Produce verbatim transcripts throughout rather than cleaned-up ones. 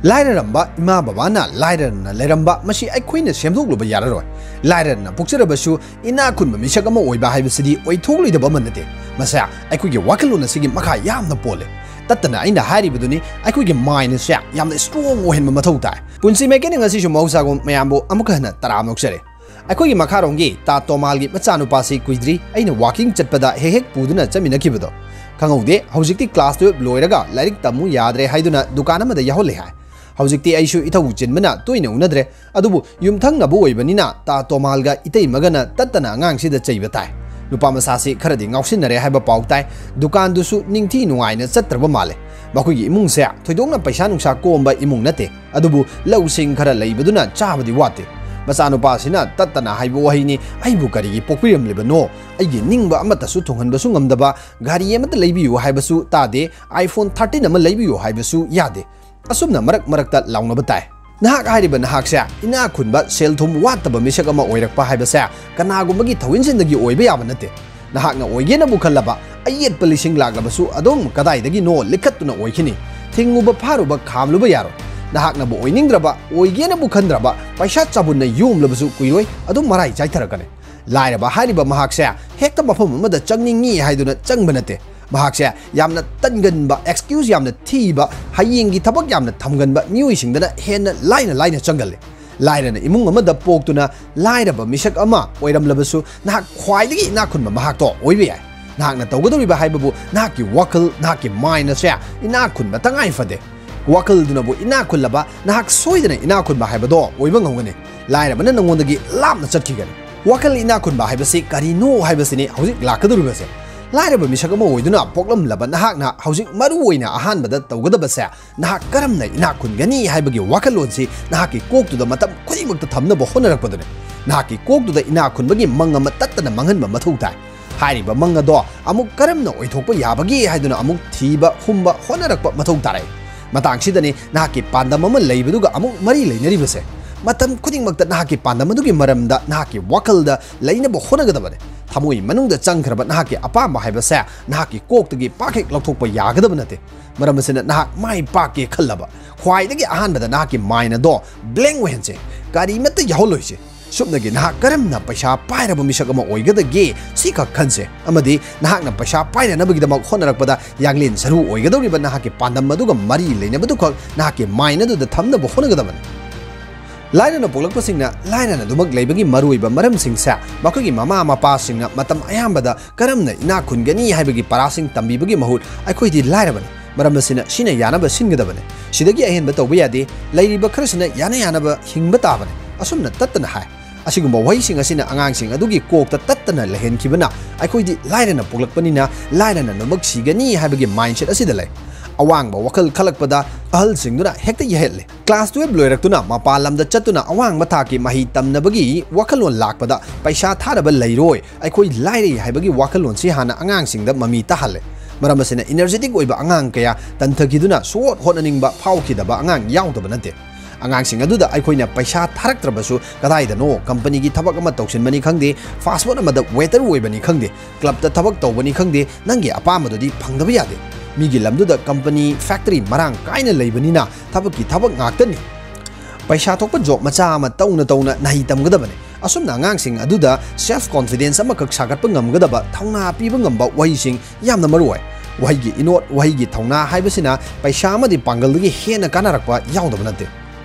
ꯂꯥꯏꯔꯔꯝꯕ ꯏꯃꯥ ꯕꯕꯥꯅ ꯂꯥꯏꯔꯅ ꯂꯩꯔꯝꯕ, ꯃꯁꯤ ꯑꯩꯈꯣꯏꯅ ꯁꯦꯝꯗꯣꯛꯂꯨꯕ ꯌꯥꯔꯔꯣꯏ꯫ ꯂꯥꯏꯔꯅ ꯄꯣꯛꯆꯔꯕꯁꯨ ꯏꯅꯥꯛ ꯈꯨꯟꯕ ꯃꯤꯁꯛ ꯑꯃ ꯑꯣꯏꯕ ꯍꯥꯏꯕꯁꯤꯗꯤ ꯑꯣꯏꯊꯣꯛꯂꯣꯏꯗꯕ ꯑꯃ ꯅꯠꯇꯦ꯫ ꯃꯁꯤ ꯑꯩꯈꯣꯏꯒꯤ ꯋꯥꯈꯜꯂꯣꯟ ꯑꯁꯤꯒꯤ ꯃꯈꯥ ꯌꯥꯝꯅ ꯄꯣꯜꯂꯦ꯫ ꯇꯠꯇꯅ ꯑꯩꯅ ꯍꯥꯏꯔꯤꯕꯗꯨꯅꯤ, ꯑꯩꯈꯣꯏꯒꯤ mind ꯑꯁꯦ ꯌꯥꯝꯅ strong ꯑꯣꯏꯍꯟꯕ ꯃꯊꯧ ꯇꯥꯏ꯫ ꯄꯨꯟꯁꯤ ꯃꯥꯏꯀꯩꯅ ꯉꯁꯤꯁꯨ ꯃꯍꯧꯁꯥꯒꯨꯝ ꯃꯌꯥꯝꯕꯨ ꯑꯃꯨꯛꯀ ꯍꯟꯅ ꯇꯔꯥꯝꯅ ꯑꯣꯛꯆꯔꯤ꯫ ꯑꯩꯈꯣꯏꯒꯤ ꯃꯈꯥꯔꯣꯝꯒꯤ ꯇꯥ ꯇꯣꯃꯥꯜꯒꯤ ꯃꯆꯥꯅꯨꯄꯥꯁꯤ ꯀꯨꯏꯗ꯭ꯔꯤ ꯑꯩꯅ walking ꯆꯠꯄꯗ ꯍꯦꯛ ꯍꯦꯛ ꯄꯨꯗꯨꯅ ꯆꯠꯃꯤꯟꯅꯈꯤꯕꯗꯣ꯫ ꯈꯪꯍꯧꯗꯦ, ꯍꯧꯖꯤꯛꯇꯤ class twelve ꯂꯣꯏꯔꯒ ꯂꯥꯏꯔꯤꯛ ꯇꯝꯃꯨ ꯌꯥꯗ꯭ꯔꯦ ꯍꯥꯏꯗꯨꯅ ꯗꯨꯀꯥꯟ ꯑꯃꯗ ꯌꯥꯎꯍꯜꯂꯦ ꯍꯥꯏ꯫ ꯍꯧꯖꯤꯛꯇꯤ ꯑꯩꯁꯨ ꯏꯊꯧ ꯆꯤꯟꯕꯅ ꯇꯣꯏꯅ ꯎꯅꯗ꯭ꯔꯦ, ꯑꯗꯨꯕꯨ ꯌꯨꯝꯊꯪꯅꯕ ꯑꯣꯏꯕꯅꯤꯅ ꯇꯥ ꯇꯣꯃꯥꯜꯒ ꯏꯇꯩꯃꯒꯅ ꯇꯠꯇꯅ ꯑꯉꯥꯡꯁꯤꯗ ꯆꯩꯕ ꯇꯥꯏ꯫ ꯅꯨꯄꯥ ꯃꯆꯥꯁꯤ ꯈꯔꯗꯤ ꯉꯥꯎꯁꯤꯟꯅꯔꯦ ꯍꯥꯏꯕ ꯄꯥꯎ ꯇꯥꯏ꯫ ꯗꯨꯀꯥꯟꯗꯨꯁꯨ ꯅꯤꯡꯊꯤ ꯅꯨꯡꯉꯥꯏꯅ ꯆꯠꯇ꯭ꯔꯕ ꯃꯥꯜꯂꯦ꯫ ꯃꯈꯣꯏꯒꯤ ꯏꯃꯨꯡꯁꯦ ꯊꯣꯏꯗꯣꯛꯅ ꯄꯩꯁꯥ ꯅꯨꯡꯁꯥ ꯀꯣꯝꯕ ꯏꯃꯨꯡ ꯅꯠꯇꯦ꯫ ꯑꯗꯨꯕꯨ ꯂꯧꯁꯤꯡ ꯈꯔ ꯂꯩꯕꯗꯨꯅ ꯆꯥꯕꯗꯤ ꯋꯥꯠꯇꯦ꯫ ꯃꯆꯥꯅꯨꯄꯥꯁꯤꯅ ꯇꯠꯇꯅ ꯍꯥꯏꯕ ꯋꯥꯍꯩꯅꯤ, "ꯑꯩꯕꯨ ꯀꯔꯤꯒꯤ ꯄꯣꯛꯄꯤꯔꯝꯂꯤꯕꯅꯣ? ꯑꯩꯒꯤ ꯅꯤꯡꯕ ꯑꯃꯠꯇꯁꯨ ꯊꯨꯡꯍꯟꯕꯁꯨ ꯉꯝꯗꯕ, ꯒꯥꯔꯤ ꯑꯃꯠꯇ ꯂꯩꯕꯤꯌꯨ ꯍꯥꯏꯕꯁꯨ ꯇꯥꯗꯦ, iPhone thirteen ꯑꯃ ꯂꯩꯕꯤꯌꯨ ꯍꯥꯏꯕꯁꯨ ꯌꯥꯗꯦ"꯫ ꯑꯁꯨꯝꯅ ꯃꯔꯛ ꯃꯔꯛꯇ ꯂꯥꯎꯅꯕ ꯇꯥꯏ꯫ ꯅꯍꯥꯛ ꯍꯥꯏꯔꯤꯕ ꯅꯍꯥꯛꯁꯦ ꯏꯅꯥꯛ ꯈꯨꯟꯕ, ꯁꯦꯜ ꯊꯨꯝ ꯋꯥꯠꯇꯕ ꯃꯤꯁꯛ ꯑꯃ ꯑꯣꯏꯔꯛꯄ ꯍꯥꯏꯕꯁꯦ ꯀꯅꯥꯒꯨꯝꯕꯒꯤ ꯊꯧꯏꯟꯁꯤꯟꯗꯒꯤ ꯑꯣꯏꯕ ꯌꯥꯕ ꯅꯠꯇꯦ꯫ ꯅꯍꯥꯛꯅ ꯑꯣꯏꯒꯦꯅꯕꯨ ꯈꯜꯂꯕ, ꯑꯌꯦꯠꯄ ꯂꯤꯁꯤꯡ ꯂꯥꯛꯂꯕꯁꯨ ꯑꯗꯨꯝ ꯀꯗꯥꯏꯗꯒꯤꯅꯣ ꯂꯤꯈꯠꯇꯨꯅ ꯑꯣꯏꯈꯤꯅꯤ꯫ ꯊꯤꯡꯉꯨꯕ ꯐꯥꯔꯨꯕ ꯈꯥꯝꯂꯨꯕ ꯌꯥꯔꯣꯏ꯫ ꯅꯍꯥꯛꯅꯕꯨ ꯑꯣꯏꯅꯤꯡꯗ꯭ꯔꯕ, ꯑꯣꯏꯒꯦꯅꯕꯨ ꯈꯟꯗ꯭ꯔꯕ, ꯄꯩꯁꯥ ꯆꯕꯨꯟꯅ ꯌꯣꯝꯂꯕꯁꯨ ꯀꯨꯏꯔꯣꯏ, ꯑꯗꯨꯝ ꯃꯔꯥꯏ ꯆꯥꯏꯊꯔꯛꯀꯅꯤ꯫ ꯂꯥꯏꯔꯕ ꯍꯥꯏꯔꯤꯕ ꯃꯍꯥꯛꯁꯦ ꯍꯦꯛꯇ ꯃꯐꯝ ꯑꯃꯗ ꯆꯪꯅꯤꯡꯉꯤ ꯍꯥꯏꯗꯨꯅ ꯆꯪꯕ ꯅꯠꯇꯦ꯫ ꯃꯍꯥꯛꯁꯦ ꯌꯥꯝꯅ ꯇꯟꯒꯟꯕ, excuse ꯌꯥꯝꯅ ꯊꯤꯕ, ꯍꯌꯦꯡꯒꯤ ꯊꯕꯛ ꯌꯥꯝꯅ ꯊꯝꯒꯟꯕ ꯃꯤꯑꯣꯏꯁꯤꯡꯗꯅ ꯍꯦꯟꯅ ꯂꯥꯏꯅ ꯂꯥꯏꯅ ꯆꯪꯒꯜꯂꯤ꯫ ꯂꯥꯏꯔꯅ ꯏꯃꯨꯡ ꯑꯃꯗ ꯄꯣꯛꯇꯨꯅ ꯂꯥꯏꯔꯕ ꯃꯤꯁꯛ ꯑꯃ ꯑꯣꯏꯔꯝꯂꯕꯁꯨ, ꯅꯍꯥꯛ ꯈ꯭ꯋꯥꯏꯗꯒꯤ ꯏꯅꯥꯛ ꯈꯨꯟꯕ ꯃꯍꯥꯛꯇꯣ ꯑꯣꯏꯕ ꯌꯥꯏ꯫ ꯅꯍꯥꯛꯅ ꯇꯧꯒꯗꯧꯔꯤꯕ ꯍꯥꯏꯕꯕꯨ ꯅꯍꯥꯛꯀꯤ ꯋꯥꯈꯜ, ꯅꯍꯥꯛꯀꯤ mind ꯑꯁꯦ ꯏꯅꯥꯛ ꯈꯨꯟꯕ ꯇꯉꯥꯏ ꯐꯗꯦ꯫ ꯋꯥꯈꯜꯗꯨꯅꯕꯨ ꯏꯅꯥꯛ ꯈꯨꯜꯂꯕ, ꯅꯍꯥꯛ ꯁꯣꯏꯗꯅ ꯏꯅꯥꯛ ꯈꯨꯟꯕ ꯍꯥꯏꯕꯗꯣ ꯑꯣꯏꯕ ꯉꯝꯒꯅꯤ꯫ ꯂꯥꯏꯔꯕꯅ ꯅꯉꯣꯟꯗꯒꯤ ꯂꯥꯞꯅ ꯆꯠꯈꯤꯒꯅꯤ꯫ ꯋꯥꯈꯜ ꯏꯅꯥꯛ ꯈꯨꯟꯕ ꯍꯥꯏꯕꯁꯤ ꯀꯔꯤꯅꯣ ꯍꯥꯏꯕꯁꯤꯅꯤ ꯍꯧꯖꯤꯛ ꯂꯥꯛꯀꯗꯧꯔꯤꯕꯁꯦ꯫ ꯂꯥꯏꯔꯕ ꯃꯤꯁꯛ ꯑꯃ ꯑꯣꯏꯗꯨꯅ ꯄꯣꯛꯂꯝꯂꯕ ꯅꯍꯥꯛꯅ ꯍꯧꯖꯤꯛ ꯃꯔꯨ ꯑꯣꯏꯅ ꯑꯍꯥꯟꯕꯗ ꯇꯧꯒꯗꯕꯁꯦ, ꯅꯍꯥꯛ ꯀꯔꯝꯅ ꯏꯅꯥꯛ ꯈꯨꯟꯒꯅꯤ ꯍꯥꯏꯕꯒꯤ ꯋꯥꯈꯜꯂꯣꯟꯁꯤ ꯅꯍꯥꯛꯀꯤ ꯀꯣꯛꯇꯨꯗ ꯃꯇꯝ ꯈꯨꯗꯤꯡꯃꯛꯇ ꯊꯝꯅꯕ ꯍꯣꯠꯅꯔꯛꯄꯗꯨꯅꯤ꯫ ꯅꯍꯥꯛꯀꯤ ꯀꯣꯛꯇꯨꯗ ꯏꯅꯥꯛ ꯈꯨꯟꯕꯒꯤ ꯃꯪ ꯑꯃ ꯇꯠꯇꯅ ꯃꯥꯡꯍꯟꯕ ꯃꯊꯧ ꯇꯥꯏ꯫ ꯍꯥꯏꯔꯤꯕ ꯃꯪ ꯑꯗꯣ ꯑꯃꯨꯛ ꯀꯔꯝꯅ ꯑꯣꯏꯊꯣꯛꯄ ꯌꯥꯕꯒꯦ ꯍꯥꯏꯗꯨꯅ ꯑꯃꯨꯛ ꯊꯤꯕ ꯍꯨꯝꯕ ꯍꯣꯠꯅꯔꯛꯄ ꯃꯊꯧ ꯇꯥꯔꯛꯏ꯫ ꯃꯇꯥꯡꯁꯤꯗꯅꯤ ꯅꯍꯥꯛꯀꯤ ꯄꯥꯟꯗꯝ ꯑꯃ ꯂꯩꯕꯗꯨꯒ ꯑꯃꯨꯛ ꯃꯔꯤ ꯂꯩꯅꯔꯤꯕꯁꯦ꯫ ꯃꯇꯝ ꯈꯨꯗꯤꯡꯃꯛꯇ ꯅꯍꯥꯛꯀꯤ ꯄꯥꯟꯗꯝ ꯑꯗꯨꯒꯤ ꯃꯔꯝꯗ ꯅꯍꯥꯛꯀꯤ ꯋꯥꯈꯜꯗ ꯂꯩꯅꯕ ꯍꯣꯠꯅꯒꯗꯕꯅꯤ꯫ ꯊꯃꯣꯏ ꯃꯅꯨꯡꯗ ꯆꯪꯈ꯭ꯔꯕ ꯅꯍꯥꯛꯀꯤ ꯑꯄꯥꯝꯕ ꯍꯥꯏꯕꯁꯦ ꯅꯍꯥꯛꯀꯤ ꯀꯣꯛꯇꯒꯤ ꯄꯥꯛ ꯍꯦꯛ ꯂꯧꯊꯣꯛꯄ ꯌꯥꯒꯗꯕ ꯅꯠꯇꯦ꯫ ꯃꯔꯝ ꯑꯁꯤꯅ, ꯅꯍꯥꯛ ꯃꯥꯏ ꯄꯥꯛꯀꯦ ꯈꯜꯂꯕ, ꯈ꯭ꯋꯥꯏꯗꯒꯤ ꯑꯍꯥꯟꯕꯗ ꯅꯍꯥꯛꯀꯤ mind ꯑꯗꯣ blank ꯑꯣꯏꯍꯟꯁꯦ, ꯀꯔꯤꯃꯠꯇ ꯌꯥꯎꯍꯜꯂꯣꯏꯁꯦ꯫ ꯁꯨꯞꯅꯒꯤ ꯅꯍꯥꯛ ꯀꯔꯝꯅ ꯄꯩꯁꯥ ꯄꯥꯏꯔꯕ ꯃꯤꯁꯛ ꯑꯃ ꯑꯣꯏꯒꯗꯒꯦ, ꯁꯤꯈꯛ ꯈꯟꯁꯦ, ꯑꯃꯗꯤ ꯅꯍꯥꯛꯅ ꯄꯩꯁꯥ ꯄꯥꯏꯅꯅꯕꯒꯤꯗꯃꯛ ꯍꯣꯠꯅꯔꯛꯄꯗ ꯌꯥꯡꯂꯦꯟ ꯁꯔꯨ ꯑꯣꯏꯒꯗꯧꯔꯤꯕ ꯅꯍꯥꯛꯀꯤ ꯄꯥꯟꯗꯝ ꯑꯗꯨꯒ ꯃꯔꯤ ꯂꯩꯅꯕꯗꯨꯈꯛ ꯅꯍꯥꯛꯀꯤ mind ꯑꯗꯨꯗ ꯊꯝꯅꯕ ꯍꯣꯠꯅꯒꯗꯕꯅꯤ꯫ ꯂꯥꯏꯔꯅ ꯄꯣꯛꯂꯛꯄꯁꯤꯡꯅ ꯂꯥꯏꯔꯅ ꯑꯗꯨꯃꯛ ꯂꯩꯕꯒꯤ ꯃꯔꯨꯑꯣꯏꯕ ꯃꯔꯝꯁꯤꯡꯁꯦ ꯃꯈꯣꯏꯒꯤ ꯃꯃꯥ ꯃꯄꯥꯁꯤꯡꯅ ꯃꯇꯝ ꯑꯌꯥꯝꯕꯗ ꯀꯔꯝꯅ ꯏꯅꯥꯛ ꯈꯨꯟꯒꯅꯤ ꯍꯥꯏꯕꯒꯤ ꯄꯔꯥꯁꯤꯡ ꯇꯝꯕꯤꯕꯒꯤ ꯃꯍꯨꯠ, ꯑꯩꯈꯣꯏꯗꯤ ꯂꯥꯏꯔꯕꯅꯤ, ꯃꯔꯝ ꯑꯁꯤꯅ ꯁꯤꯅ ꯌꯥꯅꯕ ꯁꯤꯟꯒꯗꯕꯅꯤ, ꯁꯤꯗꯒꯤ ꯑꯍꯦꯟꯕ ꯇꯧꯕ ꯌꯥꯗꯦ, ꯂꯩꯔꯤꯕ ꯈꯔꯁꯤꯅ ꯌꯥꯅ ꯌꯥꯅꯕ ꯍꯤꯡꯕ ꯇꯥꯕꯅꯤ, ꯑꯁꯨꯝꯅ ꯇꯠꯇꯅ ꯍꯥꯏ꯫ ꯑꯁꯤꯒꯨꯝꯕ ꯋꯥꯍꯩꯁꯤꯡ ꯑꯁꯤꯅ ꯑꯉꯥꯡꯁꯤꯡ ꯑꯗꯨꯒꯤ ꯀꯣꯛꯇ ꯇꯠꯇꯅ ꯂꯩꯍꯟꯈꯤꯕꯅ ꯑꯩꯈꯣꯏꯗꯤ ꯂꯥꯏꯔꯅ ꯄꯣꯛꯂꯛꯄꯅꯤꯅ ꯂꯥꯏꯔꯅ ꯑꯗꯨꯃꯛ ꯁꯤꯒꯅꯤ ꯍꯥꯏꯕꯒꯤ mindset ꯑꯁꯤꯗ ꯂꯩ꯫ ꯑꯋꯥꯡꯕ ꯋꯥꯈꯜ ꯈꯜꯂꯛꯄꯗ ꯑꯍꯜꯁꯤꯡꯗꯨꯅ ꯍꯦꯛꯇ ꯌꯦꯍꯠꯂꯦ꯫ Class twelve ꯂꯣꯏꯔꯛꯇꯨꯅ ꯃꯄꯥꯟ ꯂꯝꯗ ꯆꯠꯇꯨꯅ ꯑꯋꯥꯡꯕ ꯊꯥꯛꯀꯤ ꯃꯍꯩ ꯇꯝꯅꯕꯒꯤ ꯋꯥꯈꯜꯂꯣꯟ ꯂꯥꯛꯄꯗ ꯄꯩꯁꯥ ꯊꯥꯅꯕ ꯂꯩꯔꯣꯏ, ꯑꯩꯈꯣꯏ ꯂꯥꯏꯔꯩ ꯍꯥꯏꯕꯒꯤ ꯋꯥꯈꯜꯂꯣꯟꯁꯤ ꯍꯥꯟꯅ ꯑꯉꯥꯡꯁꯤꯡꯗ ꯃꯃꯤ ꯇꯥꯍꯜꯂꯦ꯫ ꯃꯔꯝ ꯑꯁꯤꯅ, energetic ꯑꯣꯏꯕ ꯑꯉꯥꯡ ꯀꯌꯥ ꯇꯟꯊꯈꯤꯗꯨꯅ ꯁꯨꯛꯍꯣꯠ ꯍꯣꯠꯅꯅꯤꯡꯕ ꯐꯥꯎꯈꯤꯗꯕ ꯑꯉꯥꯡ ꯌꯥꯎꯗꯕ ꯅꯠꯇꯦ꯫ ꯑꯉꯥꯡꯁꯤꯡ ꯑꯗꯨꯗ ꯑꯩꯈꯣꯏꯅ ꯄꯩꯁꯥ ꯊꯥꯔꯛꯇ꯭ꯔꯕꯁꯨ, ꯀꯗꯥꯏꯗꯅꯣ companyꯒꯤ ꯊꯕꯛ ꯑꯃ ꯇꯧꯁꯤꯟꯕꯅꯤ ꯈꯪꯗꯦ, fast food ꯑꯃꯗ waiter ꯑꯣꯏꯕꯅꯤ ꯈꯪꯗꯦ, clubꯇ ꯊꯕꯛ ꯇꯧꯕꯅꯤ ꯈꯪꯗꯦ, ꯅꯪꯒꯤ ꯑꯄꯥꯝꯕꯗꯨꯗꯤ ꯐꯪꯗꯕ ꯌꯥꯗꯦ꯫ ꯃꯤꯒꯤ ꯂꯝꯗꯨꯗ company, factory ꯃꯔꯥꯡ ꯀꯥꯏꯅ ꯂꯩꯕꯅꯤꯅ ꯊꯕꯛꯀꯤ ꯊꯕꯛ ꯉꯥꯛꯇꯅꯤ꯫ ꯄꯩꯁꯥ ꯊꯣꯛꯄ job ꯃꯆꯥ ꯑꯃ ꯇꯧꯅ ꯇꯧꯅ ꯃꯍꯩ ꯇꯝꯒꯗꯕꯅꯤ꯫ ꯑꯁꯨꯝꯅ ꯑꯉꯥꯡꯁꯤꯡ ꯑꯗꯨꯗ self confidence ꯑꯃꯈꯛ ꯁꯥꯒꯠꯄ ꯉꯝꯒꯗꯕ ꯊꯧꯅꯥ ꯄꯤꯕ ꯉꯝꯕ ꯋꯥꯍꯩꯁꯤꯡ ꯌꯥꯝꯅ ꯃꯔꯨ ꯑꯣꯏ꯫ ꯋꯥꯍꯩꯒꯤ ꯏꯅꯣꯠ, ꯋꯥꯍꯩꯒꯤ ꯊꯧꯅꯥ ꯍꯥꯏꯕꯁꯤꯅ ꯄꯩꯁꯥ ꯑꯃꯗꯤ ꯄꯥꯡꯒꯜꯗꯒꯤ ꯍꯦꯟꯅ ꯀꯥꯟꯅꯔꯛꯄ ꯌꯥꯎꯗꯕ ꯅꯠꯇꯦ꯫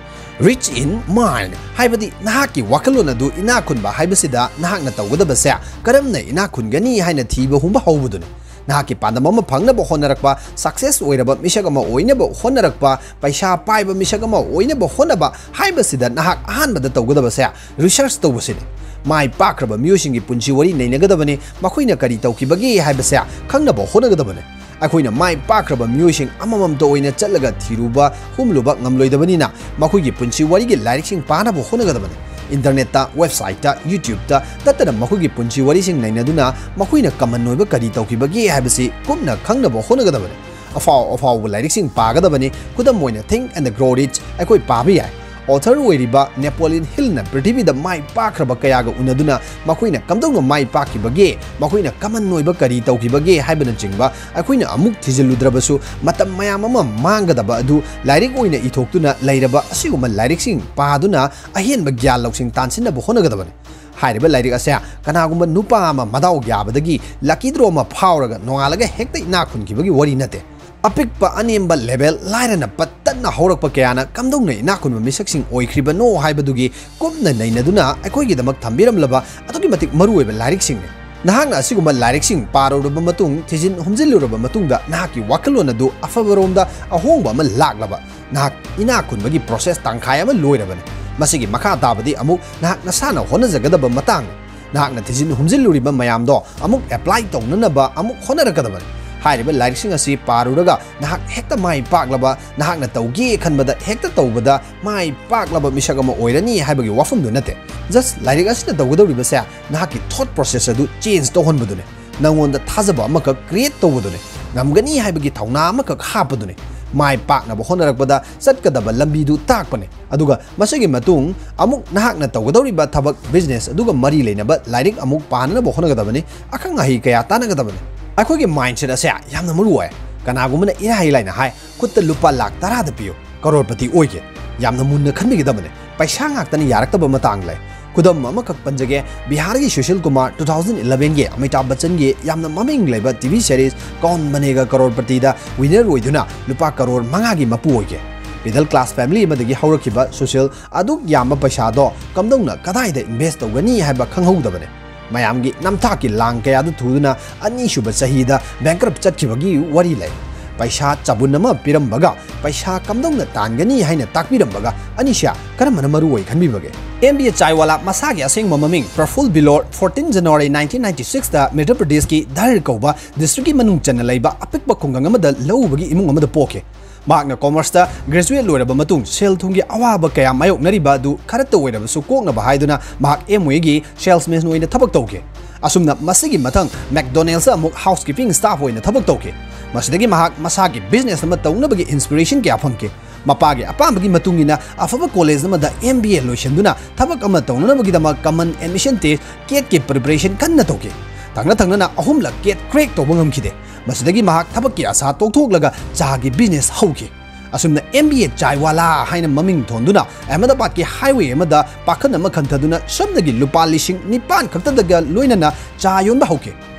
Rich in mind ꯍꯥꯏꯕꯗꯤ ꯅꯍꯥꯛꯀꯤ ꯋꯥꯈꯜꯂꯣꯟ ꯑꯗꯨ ꯏꯅꯥꯛ ꯈꯨꯟꯕ ꯍꯥꯏꯕꯁꯤꯗ ꯅꯍꯥꯛꯅ ꯇꯧꯒꯗꯕꯁꯦ ꯀꯔꯝꯅ ꯏꯅꯥꯛ ꯈꯨꯟꯒꯅꯤ ꯍꯥꯏꯅ ꯊꯤꯕ ꯍꯨꯝꯕ ꯍꯧꯕꯗꯨꯅꯤ꯫ ꯅꯍꯥꯛꯀꯤ ꯄꯥꯟꯗꯝ ꯑꯃ ꯐꯪꯅꯕ ꯍꯣꯠꯅꯔꯛꯄ, success ꯑꯣꯏꯔꯕ ꯃꯤꯁꯛ ꯑꯃ ꯑꯣꯏꯅꯕ ꯍꯣꯠꯅꯔꯛꯄ, ꯄꯩꯁꯥ ꯄꯥꯏꯕ ꯃꯤꯁꯛ ꯑꯃ ꯑꯣꯏꯅꯕ ꯍꯣꯠꯅꯕ ꯍꯥꯏꯕꯁꯤꯗ ꯅꯍꯥꯛ ꯑꯍꯥꯟꯕꯗ ꯇꯧꯒꯗꯕꯁꯦ research ꯇꯧꯕꯁꯤꯅꯤ꯫ ꯃꯥꯏ ꯄꯥꯛꯈ꯭ꯔꯕ ꯃꯤꯑꯣꯏꯁꯤꯡꯒꯤ ꯄꯨꯟꯁꯤ ꯋꯥꯔꯤ ꯅꯩꯅꯒꯗꯕꯅꯤ, ꯃꯈꯣꯏꯅ ꯀꯔꯤ ꯇꯧꯈꯤꯕꯒꯦ ꯍꯥꯏꯕꯁꯦ ꯈꯪꯅꯕ ꯍꯣꯠꯅꯒꯗꯕꯅꯤ꯫ ꯑꯩꯈꯣꯏꯅ ꯃꯥꯏ ꯄꯥꯛꯈ꯭ꯔꯕ ꯃꯤꯑꯣꯏꯁꯤꯡ ꯑꯃꯃꯝꯇ ꯑꯣꯏꯅ ꯆꯠꯂꯒ ꯊꯤꯔꯨꯕ ꯍꯨꯝꯂꯨꯕ ꯉꯝꯂꯣꯏꯗꯕꯅꯤꯅ, ꯃꯈꯣꯏꯒꯤ ꯄꯨꯟꯁꯤ ꯋꯥꯔꯤꯒꯤ ꯂꯥꯏꯔꯤꯛꯁꯤꯡ ꯄꯥꯅꯕ ꯍꯣꯠꯅꯒꯗꯕꯅꯤ꯫ Internetꯇ, websiteꯇ, YouTubeꯇ ꯇꯠꯇꯅ ꯃꯈꯣꯏꯒꯤ ꯄꯨꯟꯁꯤ ꯋꯥꯔꯤꯁꯤꯡ ꯅꯩꯅꯗꯨꯅ ꯃꯈꯣꯏꯅ common ꯑꯣꯏꯕ ꯀꯔꯤ ꯇꯧꯈꯤꯕꯒꯦ ꯍꯥꯏꯕꯁꯤ ꯀꯨꯞꯅ ꯈꯪꯅꯕ ꯍꯣꯠꯅꯒꯗꯕꯅꯤ꯫ ꯑꯐꯥꯎ ꯑꯐꯥꯎꯕ ꯂꯥꯏꯔꯤꯛꯁꯤꯡ ꯄꯥꯒꯗꯕꯅꯤ꯫ ꯈꯨꯗꯝ ꯑꯣꯏꯅ, Think and Grow Rich ꯑꯩꯈꯣꯏ ꯄꯥꯕ ꯌꯥꯏ꯫ ꯑꯣꯊꯔ ꯑꯣꯏꯔꯤꯕ ꯅꯦꯄꯣꯂꯤꯌꯟ ꯍꯤꯜꯅ ꯄ꯭ꯔꯤꯊꯤꯕꯤꯗ ꯃꯥꯏ ꯄꯥꯛꯈ꯭ꯔꯕ ꯀꯌꯥꯒ ꯎꯅꯗꯨꯅ ꯃꯈꯣꯏꯅ ꯀꯝꯗꯧꯅ ꯃꯥꯏ ꯄꯥꯛꯈꯤꯕꯒꯦ, ꯃꯈꯣꯏꯅ ꯀꯃꯟ ꯑꯣꯏꯕ ꯀꯔꯤ ꯇꯧꯈꯤꯕꯒꯦ ꯍꯥꯏꯕꯅꯆꯤꯡꯕ ꯑꯩꯈꯣꯏꯅ ꯑꯃꯨꯛ ꯊꯤꯖꯤꯜꯂꯨꯗ꯭ꯔꯕꯁꯨ, ꯃꯇꯝ ꯃꯌꯥꯝ ꯑꯃ ꯃꯥꯡꯒꯗꯕ ꯑꯗꯨ ꯂꯥꯏꯔꯤꯛ ꯑꯣꯏꯅ ꯏꯊꯣꯛꯇꯨꯅ ꯂꯩꯔꯕ ꯑꯁꯤꯒꯨꯝꯕ ꯂꯥꯏꯔꯤꯛꯁꯤꯡ ꯄꯥꯗꯨꯅ ꯑꯍꯦꯟꯕ ꯒ꯭ꯌꯥꯟ ꯂꯧꯁꯤꯡ ꯇꯥꯟꯁꯤꯟꯅꯕ ꯍꯣꯠꯅꯒꯗꯕꯅꯤ꯫ ꯍꯥꯏꯔꯤꯕ ꯂꯥꯏꯔꯤꯛ ꯑꯁꯦ ꯀꯅꯥꯒꯨꯝꯕ ꯅꯨꯄꯥ ꯑꯃ ꯃꯗꯥꯎ ꯌꯥꯕꯗꯒꯤ ꯂꯛꯀꯤ ꯗ꯭ꯔꯣ ꯑꯃ ꯐꯥꯎꯔꯒ ꯅꯣꯡꯉꯥꯜꯂꯒ ꯍꯦꯛꯇ ꯏꯅꯥꯛ ꯈꯨꯟꯈꯤꯕꯒꯤ ꯋꯥꯔꯤ ꯅꯠꯇꯦ꯫ ꯑꯄꯤꯛꯄ ꯑꯅꯦꯝꯕ ꯂꯦꯚꯦꯜ ꯂꯥꯏꯔꯅ ꯄꯠꯇꯠꯅ ꯍꯧꯔꯛꯄ ꯀꯌꯥꯅ ꯀꯝꯗꯧꯅ ꯏꯅꯥꯛ ꯈꯨꯟꯕ ꯃꯤꯁꯛꯁꯤꯡ ꯑꯣꯏꯈ꯭ꯔꯤꯕꯅꯣ ꯍꯥꯏꯕꯗꯨꯒꯤ ꯀꯨꯞꯅ ꯅꯩꯅꯗꯨꯅ ꯑꯩꯈꯣꯏꯒꯤꯗꯃꯛ ꯊꯝꯕꯤꯔꯝꯂꯕ ꯑꯗꯨꯛꯀꯤ ꯃꯇꯤꯛ ꯃꯔꯨꯑꯣꯏꯕ ꯂꯥꯏꯔꯤꯛꯁꯤꯡꯅꯤ꯫ ꯅꯍꯥꯛꯅ ꯑꯁꯤꯒꯨꯝꯕ ꯂꯥꯏꯔꯤꯛꯁꯤꯡ ꯄꯥꯔꯨꯔꯕ ꯃꯇꯨꯡ, ꯊꯤꯖꯤꯟ ꯍꯨꯝꯖꯤꯜꯂꯨꯔꯕ ꯃꯇꯨꯡꯗ ꯅꯍꯥꯛꯀꯤ ꯋꯥꯈꯜꯂꯣꯟ ꯑꯗꯨ ꯑꯐꯕꯔꯣꯝꯗ ꯑꯍꯣꯡꯕ ꯑꯃ ꯂꯥꯛꯂꯕ, ꯅꯍꯥꯛ ꯏꯅꯥꯛ ꯈꯨꯟꯕꯒꯤ ꯄ꯭ꯔꯣꯁꯦꯁ ꯇꯪꯈꯥꯏ ꯑꯃ ꯂꯣꯏꯔꯕꯅꯤ꯫ ꯃꯁꯤꯒꯤ ꯃꯈꯥ ꯇꯥꯕꯗꯤ ꯑꯃꯨꯛ ꯅꯍꯥꯛ ꯅꯁꯥꯅ ꯍꯣꯠꯅꯖꯒꯗꯕ ꯃꯇꯥꯡꯅꯤ꯫ ꯅꯍꯥꯛꯅ ꯊꯤꯖꯤꯟ ꯍꯨꯝꯖꯤꯜꯂꯨꯔꯤꯕ ꯃꯌꯥꯝꯗꯣ ꯑꯃꯨꯛ ꯑꯦꯄ꯭ꯂꯥꯏ ꯇꯧꯅꯅꯕ ꯑꯃꯨꯛ ꯍꯣꯠꯅꯔꯛꯀꯗꯕꯅꯤ꯫ ꯍꯥꯏꯔꯤꯕ ꯂꯥꯏꯔꯤꯛꯁꯤꯡ ꯑꯁꯤ ꯄꯥꯔꯨꯔꯒ ꯅꯍꯥꯛ ꯍꯦꯛꯇ ꯃꯥꯏ ꯄꯥꯛꯂꯕ, ꯅꯍꯥꯛꯅ ꯇꯧꯒꯦ ꯈꯟꯕꯗ ꯍꯦꯛꯇ ꯇꯧꯕꯗ ꯃꯥꯏ ꯄꯥꯛꯂꯕ ꯃꯤꯁꯛ ꯑꯃ ꯑꯣꯏꯔꯅꯤ ꯍꯥꯏꯕꯒꯤ ꯋꯥꯐꯝꯗꯨ ꯅꯠꯇꯦ꯫ ꯖꯁ ꯂꯥꯏꯔꯤꯛ ꯑꯁꯤꯅ ꯇꯧꯒꯗꯧꯔꯤꯕꯁꯦ ꯅꯍꯥꯛꯀꯤ ꯊꯣꯠ ꯄ꯭ꯔꯣꯁꯦꯁ ꯑꯗꯨ ꯆꯦꯟꯖ ꯇꯧꯍꯟꯕꯗꯨꯅꯤ꯫ ꯅꯉꯣꯟꯗ ꯊꯥꯖꯕ ꯑꯃꯈꯛ ꯀ꯭ꯔꯤꯌꯦꯠ ꯇꯧꯕꯗꯨꯅꯤ꯫ ꯉꯝꯒꯅꯤ ꯍꯥꯏꯕꯒꯤ ꯊꯧꯅꯥ ꯑꯃꯈꯛ ꯍꯥꯞꯄꯗꯨꯅꯤ꯫ ꯃꯥꯏ ꯄꯥꯛꯅꯕ ꯍꯣꯠꯅꯔꯛꯄꯗ ꯆꯠꯀꯗꯕ ꯂꯝꯕꯤꯗꯨ ꯇꯥꯛꯄꯅꯤ꯫ ꯑꯗꯨꯒ ꯃꯁꯤꯒꯤ ꯃꯇꯨꯡ ꯑꯃꯨꯛ ꯅꯍꯥꯛꯅ ꯇꯧꯒꯗꯧꯔꯤꯕ ꯊꯕꯛ, ꯕꯤꯖꯤꯅꯦꯁ ꯑꯗꯨꯒ ꯃꯔꯤ ꯂꯩꯅꯕ ꯂꯥꯏꯔꯤꯛ ꯑꯃꯨꯛ ꯄꯥꯅꯅꯕ ꯍꯣꯠꯅꯒꯗꯕꯅꯤ꯫ ꯑꯈꯪ ꯑꯍꯩ ꯀꯌꯥ ꯇꯥꯟꯅꯒꯗꯕꯅꯤ꯫ ꯑꯩꯈꯣꯏꯒꯤ ꯃꯥꯏꯟꯁꯦꯠ ꯑꯁꯦ ꯌꯥꯝꯅ ꯃꯔꯨ ꯑꯣꯏ꯫ ꯀꯅꯥꯒꯨꯝꯕꯅ ꯏꯔꯥꯏ ꯂꯥꯏꯅ ꯍꯥꯏ, "ꯈꯨꯠꯇ ꯂꯨꯄꯥ ꯂꯥꯛ ꯇꯔꯥꯗ ꯄꯤꯌꯨ, ꯀꯔꯣꯔꯄꯇꯤ ꯑꯣꯏꯒꯦ"꯫ ꯌꯥꯝꯅ ꯃꯨꯟꯅ ꯈꯟꯕꯤꯒꯗꯕꯅꯤ꯫ ꯄꯩꯁꯥ ꯉꯥꯛꯇꯅ ꯌꯥꯔꯛꯇꯕ ꯃꯇꯥꯡ ꯂꯩ꯫ ꯈꯨꯗꯝ ꯑꯃꯈꯛ ꯄꯟꯖꯒꯦ, ꯕꯤꯍꯥꯔꯒꯤ ꯁꯨꯁꯤꯜ ꯀꯨꯃꯥꯔ two thousand elevenꯒꯤ ꯑꯃꯤꯇꯥꯚ ꯕꯆꯟꯒꯤ ꯌꯥꯝꯅ ꯃꯃꯤꯡ ꯂꯩꯕ ꯇꯤ ꯚꯤ ꯁꯦꯔꯤꯁ ꯀꯧꯟ ꯕꯅꯦꯒꯥ ꯀꯔꯣꯔꯄꯇꯤꯗ ꯋꯤꯅꯔ ꯑꯣꯏꯗꯨꯅ ꯂꯨꯄꯥ ꯀꯔꯣꯔ ꯃꯉꯥꯒꯤ ꯃꯄꯨ ꯑꯣꯏꯈꯤ꯫ ꯃꯤꯗꯜ ꯀ꯭ꯂꯥꯁ ꯐꯦꯃꯤꯂꯤ ꯑꯃꯗꯒꯤ ꯍꯧꯔꯛꯈꯤꯕ ꯁꯨꯁꯤꯜ ꯑꯗꯨꯛ ꯌꯥꯝꯕ ꯄꯩꯁꯥꯗꯣ ꯀꯝꯗꯧꯅ ꯀꯗꯥꯏꯗ ꯏꯟꯚꯦꯁ ꯇꯧꯒꯅꯤ ꯍꯥꯏꯕ ꯈꯪꯍꯧꯗꯕꯅꯤ꯫ ꯃꯌꯥꯝꯒꯤ ꯅꯝꯊꯥꯛꯀꯤ ꯂꯥꯡ ꯀꯌꯥꯗꯨ ꯊꯨꯗꯨꯅ ꯑꯅꯤꯁꯨꯕ ꯆꯍꯤꯗ ꯕꯦꯡꯀ꯭ꯔꯞ ꯆꯠꯈꯤꯕꯒꯤ ꯋꯥꯔꯤ ꯂꯩ꯫ ꯄꯩꯁꯥ ꯆꯕꯨꯟ ꯑꯃ ꯄꯤꯔꯝꯕꯒ ꯄꯩꯁꯥ ꯀꯝꯗꯧꯅ ꯇꯥꯟꯒꯅꯤ ꯍꯥꯏꯅ ꯇꯥꯛꯄꯤꯔꯝꯕꯒ ꯑꯅꯤꯁꯤꯌꯥ ꯀꯔꯝꯕꯅ ꯃꯔꯨ ꯑꯣꯏ ꯈꯟꯕꯤꯕꯒꯦ? ꯑꯦꯝ ꯕꯤ ꯑꯦ ꯆꯥꯏꯋꯥꯂꯥ ꯃꯁꯥꯒꯤ ꯑꯁꯦꯡꯕ ꯃꯃꯤꯡ ꯄ꯭ꯔꯐꯨꯜ ꯕꯤꯂꯣꯔ fourteen January nineteen ninety sixꯇ ꯃꯙ꯭ꯌ ꯄ꯭ꯔꯗꯦꯁꯀꯤ ꯙꯔ ꯀꯧꯕ ꯗꯤꯁꯇ꯭ꯔꯤꯛꯀꯤ ꯃꯅꯨꯡ ꯆꯟꯅ ꯂꯩꯕ ꯑꯄꯤꯛꯄ ꯈꯨꯡꯒꯪ ꯑꯃꯗ ꯂꯧꯎꯕꯒꯤ ꯏꯃꯨꯡ ꯑꯃꯗ ꯄꯣꯛꯈꯤ꯫ ꯃꯍꯥꯛꯅ ꯀꯣꯃꯔꯁꯇ ꯒ꯭ꯔꯦꯖꯨꯑꯦꯠ ꯂꯣꯏꯔꯕ ꯃꯇꯨꯡ ꯁꯦꯜ ꯊꯨꯝꯒꯤ ꯑꯋꯥꯕ ꯀꯌꯥ ꯃꯥꯌꯣꯛꯅꯔꯤꯕ ꯑꯗꯨ ꯈꯔꯇ ꯑꯣꯏꯔꯕꯁꯨ ꯀꯣꯛꯅꯕ ꯍꯥꯏꯗꯨꯅ ꯃꯍꯥꯛ ꯑꯦꯝꯋꯦꯒꯤ ꯁꯦꯜꯁꯃꯦꯟ ꯑꯣꯏꯅ ꯊꯕꯛ ꯇꯧꯈꯤ꯫ ꯑꯁꯨꯝꯅ ꯃꯁꯤꯒꯤ ꯃꯊꯪ ꯃꯦꯛꯗꯣꯅꯦꯜꯁꯇ ꯑꯃꯨꯛ ꯍꯥꯎꯁꯀꯤꯄꯤꯡ ꯁ꯭ꯇꯥꯐ ꯑꯣꯏꯅ ꯊꯕꯛ ꯇꯧꯈꯤ꯫ ꯃꯁꯤꯗꯒꯤ ꯃꯍꯥꯛ ꯃꯁꯥꯒꯤ ꯕꯤꯖꯤꯅꯦꯁ ꯑꯃ ꯇꯧꯅꯕꯒꯤ ꯏꯟꯁꯄꯤꯔꯦꯁꯟ ꯀꯌꯥ ꯐꯪꯈꯤ꯫ ꯃꯄꯥꯒꯤ ꯑꯄꯥꯝꯕꯒꯤ ꯃꯇꯨꯡ ꯏꯟꯅ ꯑꯐꯕ ꯀꯣꯂꯦꯖ ꯑꯃꯗ M B A ꯂꯣꯏꯁꯤꯟꯗꯨꯅ ꯊꯕꯛ ꯑꯃ ꯇꯧꯅꯅꯕꯒꯤꯗꯃꯛ common admission test, CATꯀꯤ preparation ꯀꯟꯅ ꯇꯧꯈꯤ꯫ ꯊꯪꯅ ꯊꯪꯅꯅ ꯑꯍꯨꯝꯂꯛ CAT crack ꯇꯧꯕ ꯉꯝꯈꯤꯗꯦ꯫ ꯃꯁꯤꯗꯒꯤ ꯃꯍꯥꯛ ꯊꯕꯛꯀꯤ ꯑꯁꯥ ꯇꯣꯛꯊꯣꯛꯂꯒ ꯆꯥꯒꯤ business ꯍꯧꯈꯤ꯫ ꯑꯁꯨꯝꯅ M B A ꯆꯥꯏꯋꯥꯂꯥ ꯍꯥꯏꯅ ꯃꯃꯤꯡ ꯊꯣꯟꯗꯨꯅ ꯑꯍꯃꯗꯥꯕꯥꯗꯀꯤ highway ꯑꯃꯗ ꯄꯥꯈꯟ ꯑꯃ ꯈꯟꯊꯗꯨꯅ ꯁꯣꯝꯗꯒꯤ ꯂꯨꯄꯥ ꯂꯤꯁꯤꯡ ꯅꯤꯄꯥꯟ ꯈꯛꯇꯗꯒ ꯂꯣꯏꯅꯅ ꯆꯥ ꯌꯣꯟꯕ ꯍꯧꯈꯤ꯫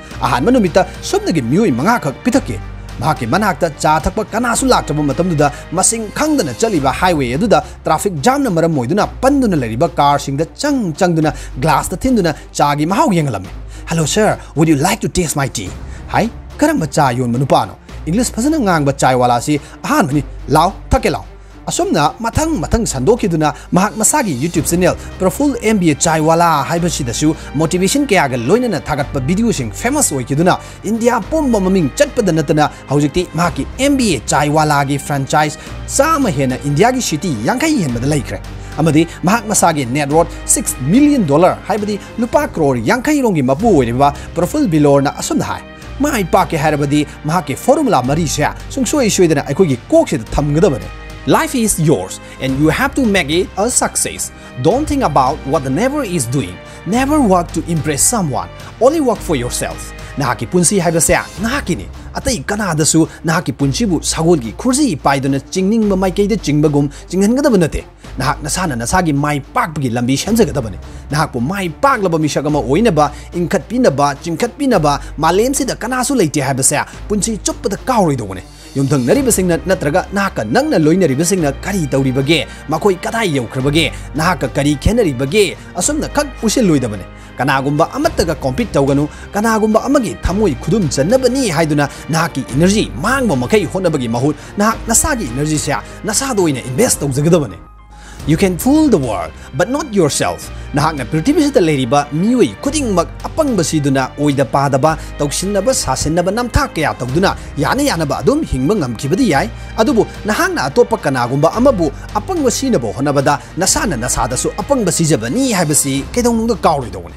ꯑꯍꯥꯟꯕ ꯅꯨꯃꯤꯠꯇ ꯁꯣꯝꯗꯒꯤ ꯃꯤꯑꯣꯏ ꯃꯉꯥꯈꯛ ꯄꯤꯊꯛꯈꯤ꯫ ꯃꯍꯥꯛꯀꯤ ꯃꯅꯥꯛꯇ ꯆꯥ ꯊꯛꯄ ꯀꯅꯥꯁꯨ ꯂꯥꯛꯇ꯭ꯔꯕ ꯃꯇꯝꯗꯨꯗ ꯃꯁꯤꯡ ꯈꯪꯗꯅ ꯆꯠꯂꯤꯕ highway ꯑꯗꯨꯗ traffic jamꯅ ꯃꯔꯝ ꯑꯣꯏꯗꯨꯅ ꯄꯟꯗꯨꯅ ꯂꯩꯔꯤꯕ carꯁꯤꯡꯗ ꯆꯪ ꯆꯪꯗꯨꯅ glassꯇ ꯊꯤꯟꯗꯨꯅ ꯆꯥꯒꯤ ꯃꯍꯥꯎ ꯌꯦꯡꯍꯜꯂꯝꯃꯤ꯫ "Hello sir, would you like to taste my tea?" ꯍꯥꯏ꯫ ꯀꯔꯝꯕ ꯆꯥ ꯌꯣꯟꯕ ꯅꯨꯄꯥꯅꯣ? English ꯐꯖꯅ ꯉꯥꯡꯕ ꯆꯥꯏꯋꯥꯂꯥꯁꯤ ꯑꯍꯥꯟꯕꯅꯤ꯫ "ꯂꯥꯎ, ꯊꯛꯀꯦ ꯂꯥꯎ"꯫ ꯑꯁꯨꯝꯅ ꯃꯊꯪ ꯃꯊꯪ ꯁꯟꯗꯣꯛꯈꯤꯗꯨꯅ ꯃꯍꯥꯛ ꯃꯁꯥꯒꯤ YouTube channel Praful M B A ꯆꯥꯏꯋꯥꯂꯥ ꯍꯥꯏꯕꯁꯤꯗꯁꯨ motivation ꯀꯌꯥꯒ ꯂꯣꯏꯅꯅ ꯊꯥꯒꯠꯄ videoꯁꯤꯡ famous ꯑꯣꯏꯈꯤꯗꯨꯅ ꯏꯟꯗꯤꯌꯥ ꯄꯨꯝꯕ ꯃꯃꯤꯡ ꯆꯠꯄꯗ ꯅꯠꯇꯅ ꯍꯧꯖꯤꯛꯇꯤ ꯃꯍꯥꯛꯀꯤ M B A ꯆꯥꯏꯋꯥꯂꯥꯒꯤ franchise ꯆꯥꯝꯃ ꯍꯦꯟꯅ ꯏꯟꯗꯤꯌꯥꯒꯤ city ꯌꯥꯡꯈꯩ ꯍꯦꯟꯕꯗ ꯂꯩꯈ꯭ꯔꯦ꯫ ꯑꯃꯗꯤ ꯃꯍꯥꯛ ꯃꯁꯥꯒꯤ net worth six million dollar, ꯍꯥꯏꯕꯗꯤ ꯂꯨꯄꯥ ꯀ꯭ꯔꯣꯔ ꯌꯥꯡꯈꯩ ꯔꯣꯝꯒꯤ ꯃꯄꯨ ꯑꯣꯏꯔꯤꯕ ꯄ꯭ꯔꯐꯨꯜ ꯕꯤꯂꯣꯔꯅ ꯑꯁꯨꯝꯅ ꯍꯥꯏ, "ꯃꯥꯏ ꯄꯥꯛꯀꯦ ꯍꯥꯏꯔꯕꯗꯤ ꯃꯍꯥꯛꯀꯤ formula ꯃꯔꯤꯁꯦ ꯁꯨꯡꯁꯣꯏ ꯁꯣꯏꯗꯅ ꯑꯩꯈꯣꯏꯒꯤ ꯀꯣꯛꯁꯤꯗ ꯊꯝꯒꯗꯕꯅꯤ꯫ Life is yours and you have to make it a success. Don't think about what the neighbor is doing. Never work to impress someone. Only work for yourself." ꯅꯍꯥꯛꯀꯤ ꯄꯨꯟꯁꯤ ꯍꯥꯏꯕꯁꯦ ꯅꯍꯥꯛꯀꯤꯅꯤ꯫ ꯑꯇꯩ ꯀꯅꯥꯗꯁꯨ ꯅꯍꯥꯛꯀꯤ ꯄꯨꯟꯁꯤꯕꯨ ꯁꯒꯣꯜꯒꯤ ꯈꯨꯔꯖꯤ ꯄꯥꯏꯗꯨꯅ ꯆꯤꯡꯅꯤꯡꯕ ꯃꯥꯏꯀꯩꯗ ꯆꯤꯡꯕꯒꯨꯝ ꯆꯤꯡꯍꯟꯒꯗꯕ ꯅꯠꯇꯦ꯫ ꯅꯍꯥꯛ ꯅꯁꯥꯅ ꯅꯁꯥꯒꯤ ꯃꯥꯏ ꯄꯥꯛꯄꯒꯤ ꯂꯝꯕꯤ ꯁꯦꯝꯖꯒꯗꯕꯅꯤ꯫ ꯅꯍꯥꯛꯄꯨ ꯃꯥꯏ ꯄꯥꯛꯂꯕ ꯃꯤꯁꯛ ꯑꯃ ꯑꯣꯏꯅꯕ, ꯏꯟꯈꯠꯄꯤꯅꯕ, ꯆꯤꯡꯈꯠꯄꯤꯅꯕ ꯃꯥꯂꯦꯝꯁꯤꯗ ꯀꯅꯥꯁꯨ ꯂꯩꯇꯦ ꯍꯥꯏꯕꯁꯦ ꯄꯨꯟꯁꯤ ꯆꯨꯞꯄꯗ ꯀꯥꯎꯔꯣꯏꯗꯧꯕꯅꯤ꯫ ꯌꯨꯝꯊꯪꯅꯔꯤꯕꯁꯤꯡꯅ ꯅꯠꯇ꯭ꯔꯒ ꯅꯍꯥꯛꯀ ꯅꯛꯅ ꯂꯣꯏꯅꯔꯤꯕꯁꯤꯡꯅ ꯀꯔꯤ ꯇꯧꯔꯤꯕꯒꯦ, ꯃꯈꯣꯏ ꯀꯗꯥꯏ ꯌꯧꯈ꯭ꯔꯕꯒꯦ, ꯅꯍꯥꯛꯀ ꯀꯔꯤ ꯈꯦꯠꯅꯔꯤꯕꯒꯦ, ꯑꯁꯨꯝꯅ ꯈꯛ ꯎꯁꯤꯜꯂꯣꯏꯗꯕꯅꯤ꯫ ꯀꯅꯥꯒꯨꯝꯕ ꯑꯃꯠꯇꯒ compete ꯇꯧꯒꯅꯨ꯫ ꯀꯅꯥꯒꯨꯝꯕ ꯑꯃꯒꯤ ꯊꯃꯣꯏ ꯈꯨꯗꯨꯝ ꯆꯟꯅꯕꯅꯤ ꯍꯥꯏꯗꯨꯅ ꯅꯍꯥꯛꯀꯤ energy ꯃꯥꯡꯕ ꯃꯈꯩ ꯍꯣꯠꯅꯕꯒꯤ ꯃꯍꯨꯠ ꯅꯍꯥꯛ ꯅꯁꯥꯒꯤ energyꯁꯦ ꯅꯁꯥꯗ ꯑꯣꯏꯅ invest ꯇꯧꯖꯒꯗꯕꯅꯤ꯫ You can fool the world, but not yourself. ꯅꯍꯥꯛꯅ ꯄ꯭ꯔꯤꯊꯤꯕꯤꯁꯤꯗ ꯂꯩꯔꯤꯕ ꯃꯤꯑꯣꯏ ꯈꯨꯗꯤꯡꯃꯛ ꯑꯄꯪꯕ ꯁꯤꯗꯨꯅ ꯑꯣꯏꯗ ꯄꯥꯗꯕ, ꯇꯧꯁꯤꯟꯅꯕ ꯁꯥꯁꯤꯟꯅꯕ ꯅꯝꯊꯥꯛ ꯀꯌꯥ ꯇꯧꯗꯨꯅ ꯌꯥꯅ ꯌꯥꯅꯕ ꯑꯗꯨꯝ ꯍꯤꯡꯕ ꯉꯝꯈꯤꯕꯗꯤ ꯌꯥꯏ, ꯑꯗꯨꯕꯨ ꯅꯍꯥꯛꯅ ꯑꯇꯣꯞꯄ ꯀꯅꯥꯒꯨꯝꯕ ꯑꯃꯕꯨ ꯑꯄꯪꯕ ꯁꯤꯅꯕ ꯍꯣꯠꯅꯕꯗ ꯅꯁꯥꯅ ꯅꯁꯥꯗꯁꯨ ꯑꯄꯪꯕ ꯁꯤꯖꯕꯅꯤ ꯍꯥꯏꯕꯁꯤ ꯀꯩꯗꯧꯅꯨꯡꯗ ꯀꯥꯎꯔꯣꯏꯗꯧꯕꯅꯤ꯫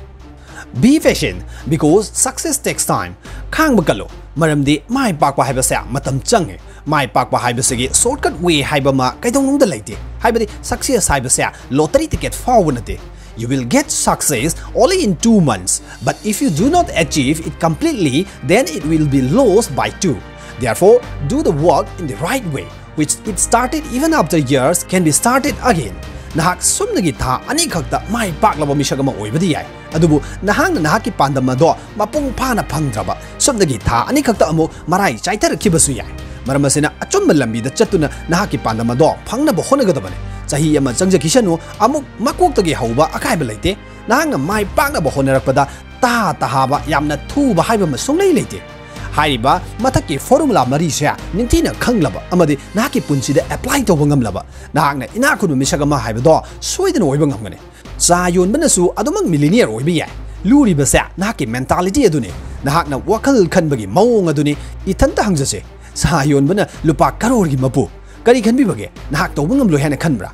Be patient, because success takes time. ꯈꯥꯡꯕ ꯀꯜꯂꯨ, ꯃꯔꯝꯗꯤ ꯃꯥꯏ ꯄꯥꯛꯄ ꯍꯥꯏꯕꯁꯦ ꯃꯇꯝ ꯆꯪꯉꯤ꯫ ꯃꯥꯏ ꯄꯥꯛꯄ ꯍꯥꯏꯕꯁꯤꯒꯤ shortcut way ꯍꯥꯏꯕ ꯑꯃ ꯀꯩꯗꯧꯅꯨꯡꯗ ꯂꯩꯇꯦ꯫ ꯍꯥꯏꯕꯗꯤ success ꯍꯥꯏꯕꯁꯦ lottery ticket ꯐꯥꯎꯕ ꯅꯠꯇꯦ꯫ You will get success only in two months, but if you do not achieve it completely, then it will be lost by two. Therefore, do the work in the right way, which it started even after years can be started again. ꯅꯍꯥꯛ ꯁꯨꯞꯅꯒꯤ ꯊꯥ ꯑꯅꯤꯈꯛꯇ ꯃꯥꯏ ꯄꯥꯛꯂꯕ ꯃꯤꯁꯛ ꯑꯃ ꯑꯣꯏꯕꯗꯤ ꯌꯥꯏ, ꯑꯗꯨꯕꯨ ꯅꯍꯥꯛꯅ ꯅꯍꯥꯛꯀꯤ ꯄꯥꯟꯗꯝ ꯑꯗꯣ ꯃꯄꯨꯡ ꯐꯥꯅ ꯐꯪꯗ꯭ꯔꯕ, ꯁꯨꯞꯅꯒꯤ ꯊꯥ ꯑꯅꯤꯈꯛꯇ ꯑꯃꯨꯛ ꯃꯔꯥꯏ ꯆꯥꯏꯊꯔꯛꯈꯤꯕꯁꯨ ꯌꯥꯏ꯫ ꯃꯔꯝ ꯑꯁꯤꯅ, ꯑꯆꯨꯝꯕ ꯂꯝꯕꯤꯗ ꯆꯠꯇꯨꯅ ꯅꯍꯥꯛꯀꯤ ꯄꯥꯟꯗꯝ ꯑꯗꯣ ꯐꯪꯅꯕ ꯍꯣꯠꯅꯒꯗꯕꯅꯤ꯫ ꯆꯍꯤ ꯑꯃ ꯆꯪꯖꯈꯤꯁꯅꯨ, ꯑꯃꯨꯛ ꯃꯀꯣꯛꯇꯒꯤ ꯍꯧꯕ ꯑꯀꯥꯏꯕ ꯂꯩꯇꯦ꯫ ꯅꯍꯥꯛꯅ ꯃꯥꯏ ꯄꯥꯛꯅꯕ ꯍꯣꯠꯅꯔꯛꯄꯗ ꯇꯥ ꯇꯍꯥꯕ, ꯌꯥꯝꯅ ꯊꯨꯕ ꯍꯥꯏꯕ ꯑꯃ ꯁꯨꯡꯂꯩ ꯂꯩꯇꯦ꯫ ꯍꯥꯏꯔꯤꯕ ꯃꯊꯛꯀꯤ formula ꯃꯔꯤꯁꯦ ꯅꯤꯡꯊꯤꯅ ꯈꯪꯂꯕ ꯑꯃꯗꯤ ꯅꯍꯥꯛꯀꯤ ꯄꯨꯟꯁꯤꯗ apply ꯇꯧꯕ ꯉꯝꯂꯕ, ꯅꯍꯥꯛꯅ ꯏꯅꯥꯛ ꯈꯨꯟꯕ ꯃꯤꯁꯛ ꯑꯃ ꯍꯥꯏꯕꯗꯣ ꯁꯣꯏꯗꯅ ꯑꯣꯏꯕ ꯉꯝꯒꯅꯤ꯫ ꯆꯥ ꯌꯣꯟꯕꯅꯁꯨ ꯑꯗꯨꯃꯛ millionaire ꯑꯣꯏꯕ ꯌꯥꯏ꯫ ꯂꯨꯔꯤꯕꯁꯦ ꯅꯍꯥꯛꯀꯤ mentality ꯑꯗꯨꯅꯤ, ꯅꯍꯥꯛꯅ ꯋꯥꯈꯜ ꯈꯟꯕꯒꯤ ꯃꯑꯣꯡ ꯑꯗꯨꯅꯤ꯫ ꯏꯊꯟꯇ ꯍꯪꯖꯁꯦ, ꯆꯥ ꯌꯣꯟꯕꯅ ꯂꯨꯄꯥ ꯀꯔꯣꯔꯒꯤ ꯃꯄꯨ ꯀꯔꯤ ꯈꯟꯕꯤꯕꯒꯦ? ꯅꯍꯥꯛ ꯇꯧꯕ ꯉꯝꯂꯣꯏ ꯍꯥꯏꯅ ꯈꯟꯕ꯭ꯔꯥ?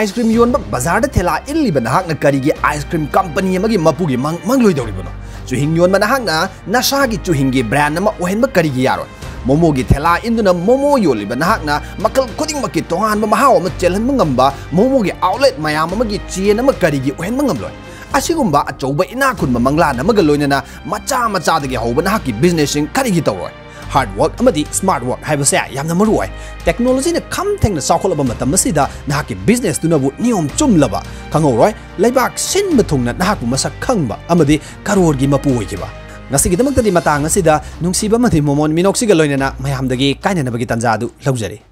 Ice cream ꯌꯣꯟꯕ ꯕꯖꯥꯔꯗ ꯊꯦꯂꯥ ꯏꯜꯂꯤꯕ ꯅꯍꯥꯛꯅ ꯀꯔꯤꯒꯤ ice cream company ꯑꯃꯒꯤ ꯃꯄꯨꯒꯤ ꯃꯪ ꯃꯪꯂꯣꯏꯗꯧꯔꯤꯕꯅꯣ? ꯆꯨꯍꯤꯡ ꯌꯣꯟꯕ ꯅꯍꯥꯛꯅ ꯅꯁꯥꯒꯤ ꯆꯨꯍꯤꯡꯒꯤ brand ꯑꯃ ꯑꯣꯏꯍꯟꯕ ꯀꯔꯤꯒꯤ ꯌꯥꯔꯣꯏ? ꯃꯣꯃꯣꯒꯤ ꯊꯦꯂꯥ ꯏꯟꯗꯨꯅ ꯃꯣꯃꯣ ꯌꯣꯜꯂꯤꯕ ꯅꯍꯥꯛꯅ ꯃꯈꯜ ꯈꯨꯗꯤꯡꯃꯛꯀꯤ ꯇꯣꯉꯥꯟꯕ ꯃꯍꯥꯎ ꯑꯃ ꯆꯦꯜꯍꯟꯕ ꯉꯝꯕ ꯃꯣꯃꯣꯒꯤ outlet ꯃꯌꯥꯝ ꯑꯃꯒꯤ chain ꯑꯃ ꯀꯔꯤꯒꯤ ꯑꯣꯏꯍꯟꯕ ꯉꯝꯂꯣꯏ? ꯑꯁꯤꯒꯨꯝꯕ ꯑꯆꯧꯕ ꯏꯅꯥꯛ ꯈꯨꯟꯕ ꯃꯪꯂꯥꯟ ꯑꯃꯒ ꯂꯣꯏꯅꯅ ꯃꯆꯥ ꯃꯆꯥꯗꯒꯤ ꯍꯧꯕ ꯅꯍꯥꯛꯀꯤ businessꯁꯤꯡ ꯀꯔꯤꯒꯤ ꯇꯧꯔꯣꯏ? Hard work ꯑꯃꯗꯤ smart work ꯍꯥꯏꯕꯁꯦ ꯌꯥꯝꯅ ꯃꯔꯨ ꯑꯣꯏ꯫ Technologyꯅ ꯈꯝ ꯊꯦꯡꯅ ꯆꯥꯎꯈꯠꯂꯕ ꯃꯇꯝ ꯑꯁꯤꯗ ꯅꯍꯥꯛꯀꯤ businessꯇꯨꯅꯕꯨ ꯅꯤꯌꯣꯝ ꯆꯨꯝꯂꯕ ꯈꯪꯍꯧꯔꯣꯏ꯫ ꯂꯩꯕꯥꯛ ꯁꯤꯟꯕ ꯊꯨꯡꯅ ꯅꯍꯥꯛꯄꯨ ꯃꯁꯛ ꯈꯪꯕ ꯑꯃꯗꯤ ꯀꯔꯣꯔꯒꯤ ꯃꯄꯨ ꯑꯣꯏꯈꯤꯕ꯫ ꯉꯁꯤꯒꯤꯗꯃꯛꯇꯗꯤ ꯃꯇꯥꯡ ꯑꯁꯤꯗ ꯅꯨꯡꯁꯤꯕ ꯑꯃꯗꯤ ꯃꯣꯃꯣꯟ ꯃꯤꯅꯣꯛꯁꯤꯒ ꯂꯣꯏꯅꯅ ꯃꯌꯥꯝꯗꯒꯤ ꯀꯥꯏꯅꯅꯕꯒꯤ ꯇꯥꯟꯖꯥ ꯑꯗꯨ ꯂꯧꯖꯔꯤ꯫